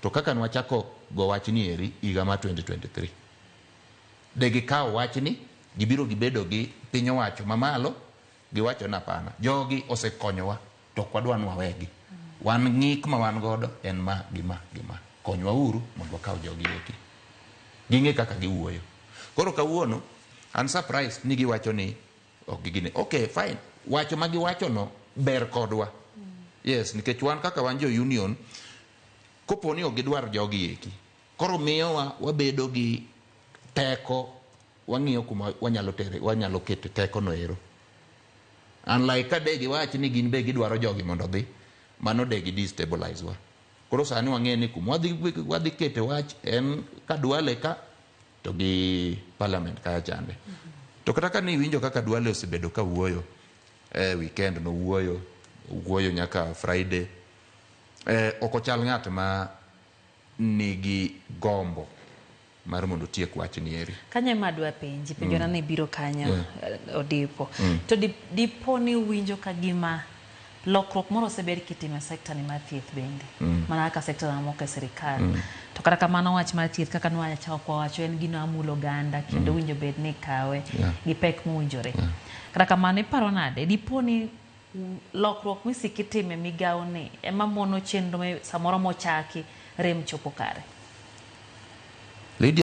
To kaka nwachako go wachni eri higa mar 2023, de gikawo wachni gibiro gibedo gi piny owacho mamalo giwacho ni hapana, jogi osekonyowa to ok wadwa ni wawegi. Wan ng'ik ma wan godo en ma gi ma gi ma. Konywa uru mondo wakaw jogi eki. Ging'e kaka giwuoyo. Koro kawuono an surprised ni giwacho ni ok gigine. Okay, fine. Wacho ma giwacho no ber kodwa. Yes, nikech wan kaka wan jo union kopo ni ok gidwar jogi eki. Koro miyowa wabedo gi teko wang'iyo kuma wanyalo tere wanyalo kete teko no ero. Unlike ka de giwach ni gin be gidwaro jogi mondo odhi, mano de gi destabilize wa. Koro sani wang'e ni kuma wadhi, wadhi kete wach en ka Duale ka to gi parliament kacha chande. To kata ka ni iwinjo kaka Duale osebedo ka wuoyo, weekend nowuoyo, owuoyo nyaka Friday. Ok ochal ng'at ma nigi gombo mar mondo otiek wachni eri. Kanyo ema adwa penji, penjona ni biro kanyo Odipo. To dipo ni uwinjo ka gima lokruok moro osebed kitimo e sekta ni mar thieth bende, mana kaka sekta mamoko e sirikal. To kata kamano wach mar thieth kaka nwachako wacho en gino amulo oganda kendo winjo bed ni ikawe gi pek mowinjore. Kata kamano iparo nade dipo ni lokruok misiko itime migawo ni ema mono chenro samoro mochaki rem chopo kare? Lydia